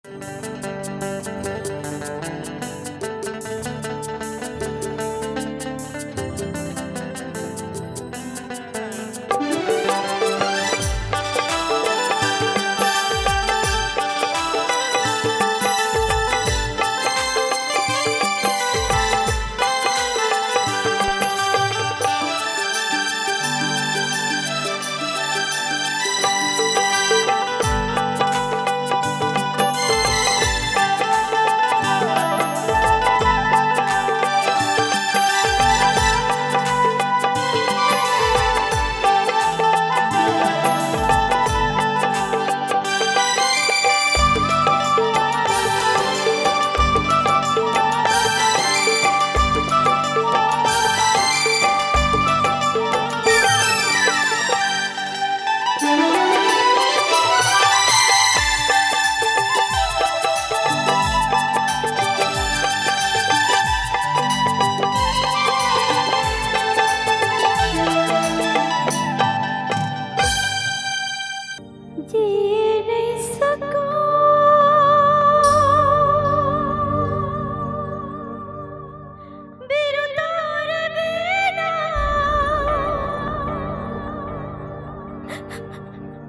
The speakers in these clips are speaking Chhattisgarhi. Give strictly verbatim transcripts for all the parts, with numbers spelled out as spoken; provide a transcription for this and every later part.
जी नहीं सको बीरू तोर बिना,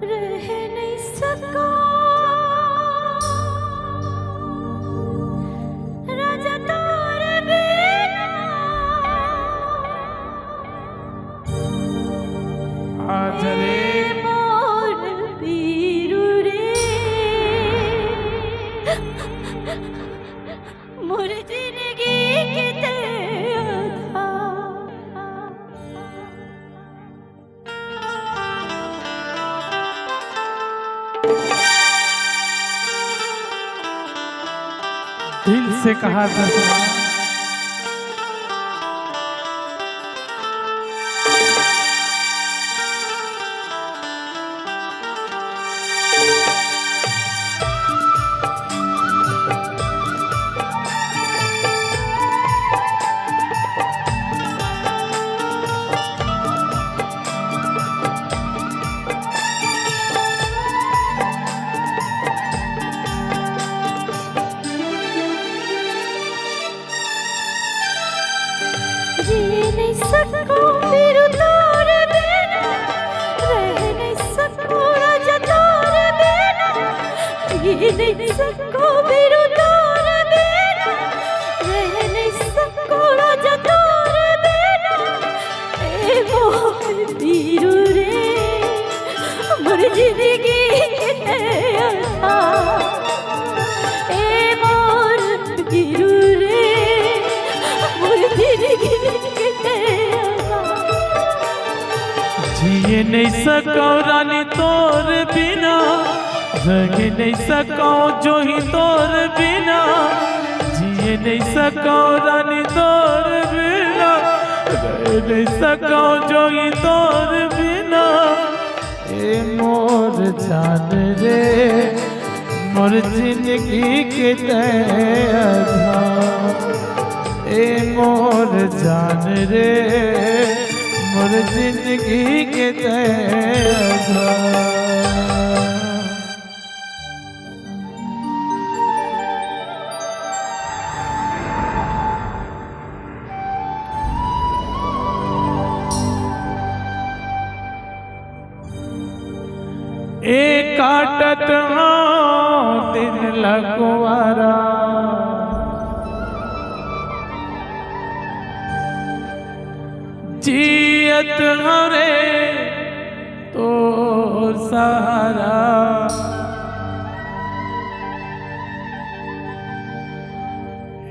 रह नहीं सको राजा तोर बिना। आज रे। ए मोर बीरू रे, मोर जिंदगी के तें आधार। दिल से कहा दसवा। जी नहीं सको बीरू तोर बिना, रह नहीं सको राजा तोर बिना। जी नहीं सको बीरू तोर बिना, रह नहीं सको राजा तोर बिना। ए मोर बीरू रे, मोर जिंदगी के तें आधार। ए मोर बीरू रे, मोर जिंदगी के तें आधार। जिए नहीं सको रानी तोर बिना, रह नहीं सको जोही तोर बिना। जिए नहीं सको रानी तोर बिना, रह नहीं सको जोही तोर बिना। ए मोर जान रे, मोर जिंदगी के तें आधार। ए मोर जान रे, मोर जिंदगी के तें आधार। ए काटत हंव दिन ल कुंवारा, जियत हंव रे तोर सहारा।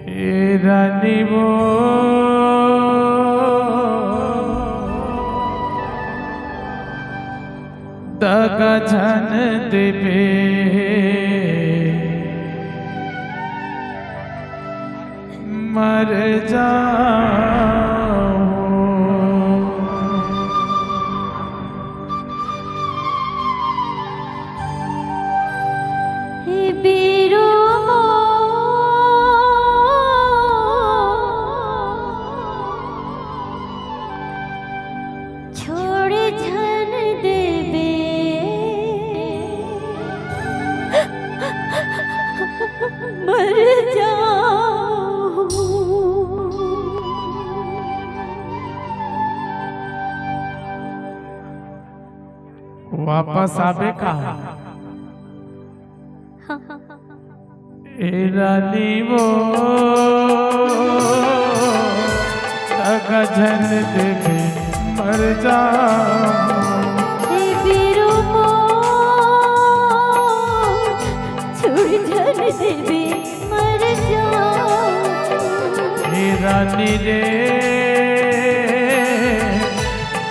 हे रानी वो दगा झन देबे, मर जाओ। हे बीरू मोर, छोड़ झन देबे। वापस आबे का? ए रानी वो दगा झन देबे मर जाहूं। ए बीरू मोर छोड़ झन देबे मर जाहूं। ए रानी रे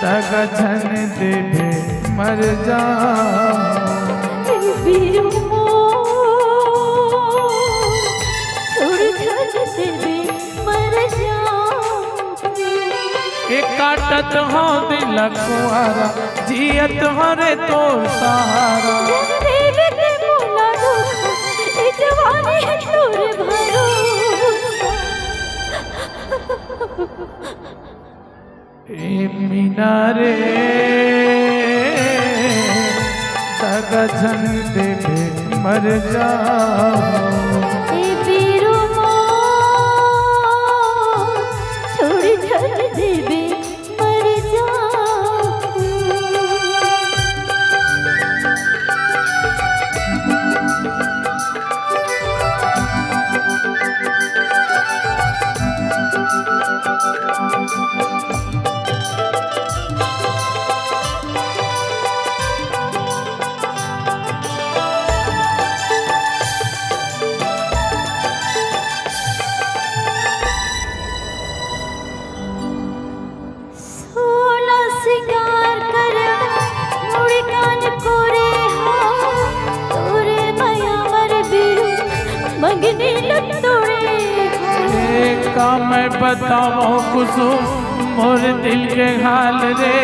दगा झन देबे मर जाहूं। ए बीरू मोर छोड़ झन देबे मर जाहूं। ए काटत हंव दिल कुंवारा, जियत हंव रे तोर सहारा। जब देबे ते मोला धोखा, ए जवानी हे तोर भरोसा। ए मीना रे, दगा झन देबे मर जाहूं। ए बीरू मोर, छोड़ झन देबे मर जाहूं। सोला सिंगार कर मुड़ी कान कोरे हो, तोरे मया मर बीरू मंगनी लुटोरे हो। ए, का मैं बतावं कुसुम मोर दिल के हाल रे,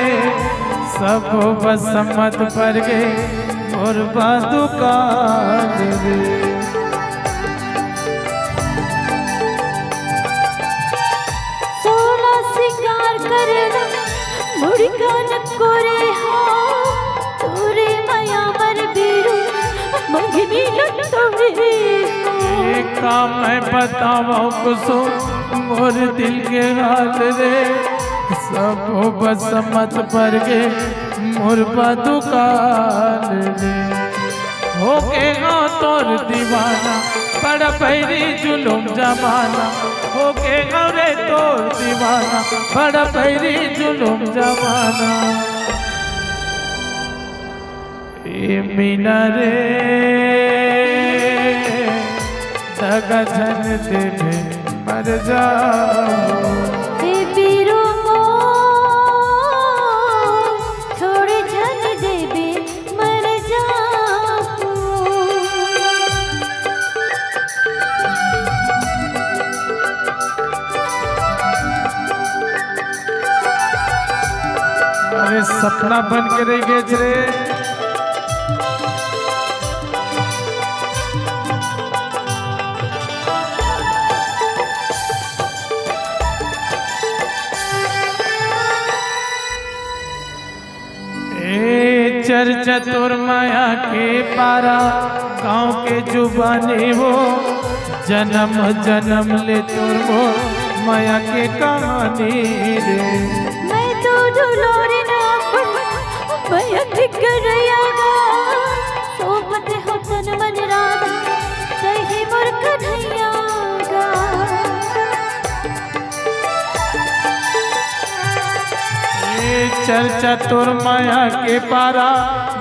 सब बस मत पर गे मोर बादू काल रे। सोला सिंगार करना मुड़ी कान कोरे हो, तोरे मया मर बीरू मंगनी लुटोरे हो। ए का मैं बतावं कुसुम मोर दिल के हाल रे, सब बस मत पर गे मोर बादू काल रे। होगे हंव तोर दीवाना, बड़ा बैरी जुलुम जमाना। होगे हंव रे तोर दीवाना, बड़ा बैरी जुलुम जमाना। ए मीना रे, दगा झन देबे मर जाहूं। ए बीरू मोर, छोड़ झन देबे मर जाहूं। अरे सपना बन के रह गेच रे। ए चर्चा तोर मया के पारा, गांव के जुबानी वो, जनम जनम ले तोर वो मया के कहानी रे। मैं तो दुलारी ना मया के करैया गा, सौंपत हंव तन मन राधा, तही मोर कन्हैया गा। ए चर्चा तोर मया के पारा,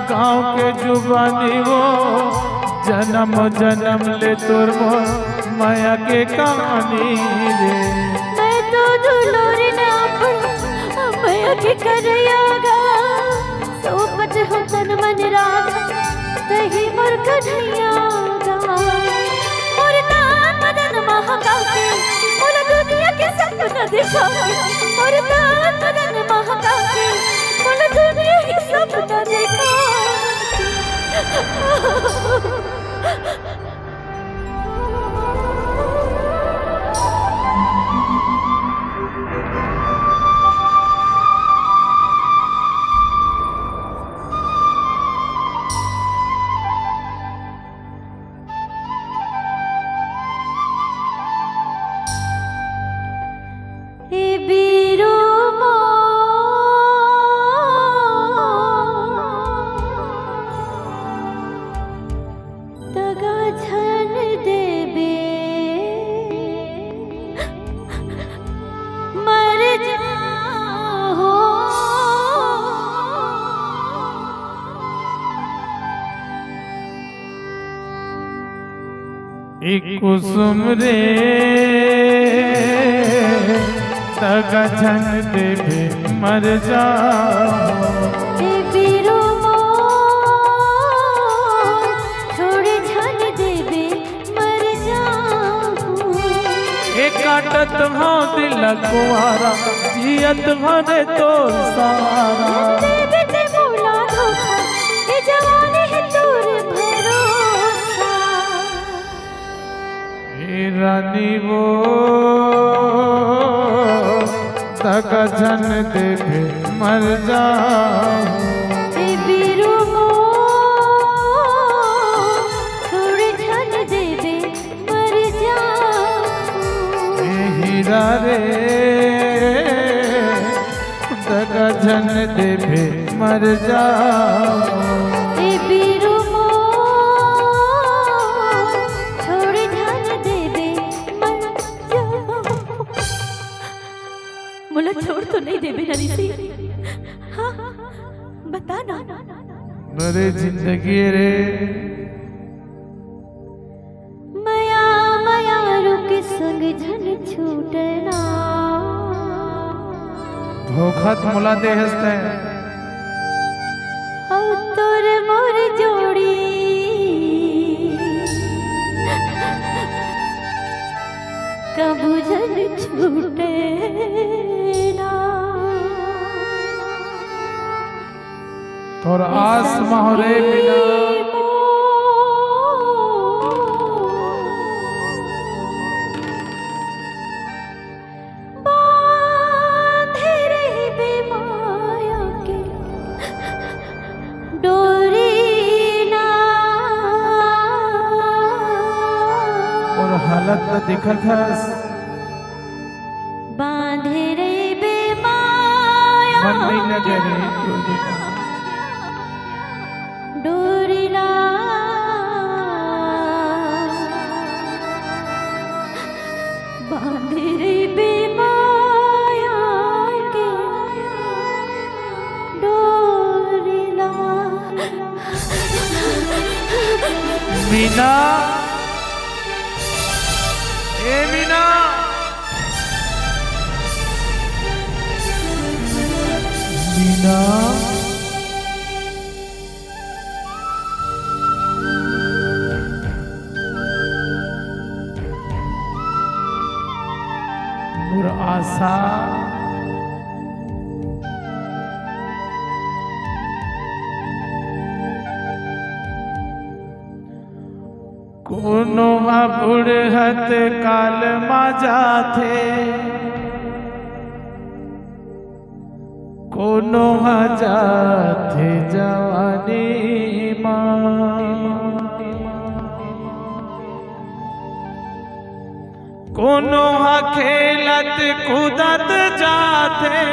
गांव के जुबानी वो, जनम जनम ले तोर मोर मया के कहानी रे। मैं तो दुलारी ना मया के करैया गा, सौंपत हंव तन मन राधा, तही मोर कन्हैया गा। मोर तन बदन महका के, मोला दुनिया के सपना देखा के। मोर तन बदन महका के, मोला दुनिया के सपना देखा के। ए बीरू मोर, ए कुसुम रे, दगा झन देबे मर जाहूं। ए बीरू मोर, छोड़ झन देबे मर जाहूं। ए काटत हंव दिल कुंवारा, जियत भर तोर सहारा। देबे ते मोला धोखा, ए जवानी हे तोर भरोसा। ए रानी वो, दगा झन देबे मर जाहूं। ए बीरू मोर, छोड़ झन देबे मर जाहूं। ए हीरा रे, दगा झन देबे मर जाहूं। ए बीरू मोर, छोड़ झन देबे मर जाहूं। मोला छोड़ तो नहीं देबे ना रिसी? हाँ, बता ना। अरे जिंदगी रे। मया मया रुक संग झन छूटना। धोखा त मोला दे हस तैं। अउ तोर मोर जोड़ी कभू झन छूटना। तोर आस म हो रे मीना। बांधे रहिबे माया के डोरी ना। मोर हालत ल देखत हस। बांधे रहिबे माया मन नहीं लगे रे। डोरी ला। बांधे रहिबे माया के डोरी ला। मीना, ए मीना, मीना। मोर आशा। कोनो ह बुढ़त काल म जाथे, कोनो ह जाथे जवानी म, कोनो ह खेलत कूदत जाथे,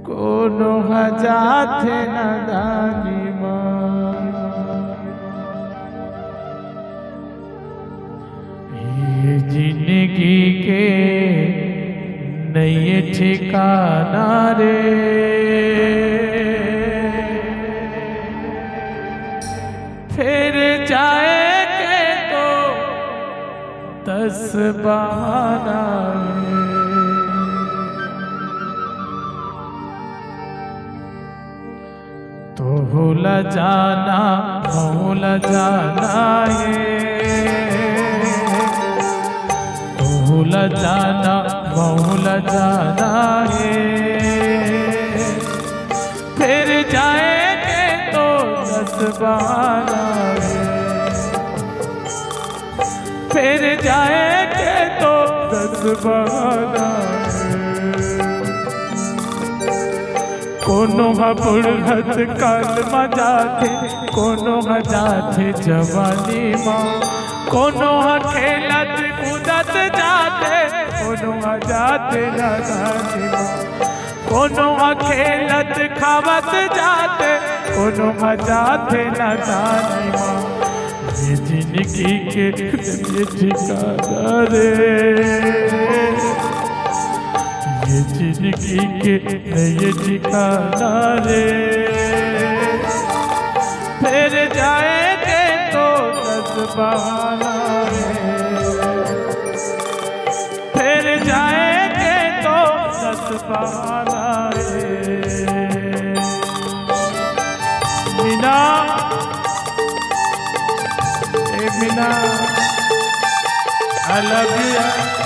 कोनो ह जाथे नदानी म। ये जिंदगी के नइये ठिकाना रे, फेर जाए के तो दस बहाना हे। तोहू ला जाना, महू ला जाना हे। तोहू ला जाना, महू ला जाना हे। फेर जाए के तो दस बहाना हे। फेर जाए के तो दस बहाना हे। कोनो ह बुढ़त काल म जाथे, कोनो ह जाथे जवानी म, कोनो ह खेलत कूदत जाथे, कोनो ह जाथे नदानी म। कोनो ह खेलत खावत जाथे, कोनो ह जाथे नदानी म। ये जिंदगी के ये ठिकाना रे, ये जिंदगी के ये ठिकाना रे। फेर जाए के तो बहाना रे, फेर जाए के तो दस बहाना रे। मीना, ए मीना, I love you यार।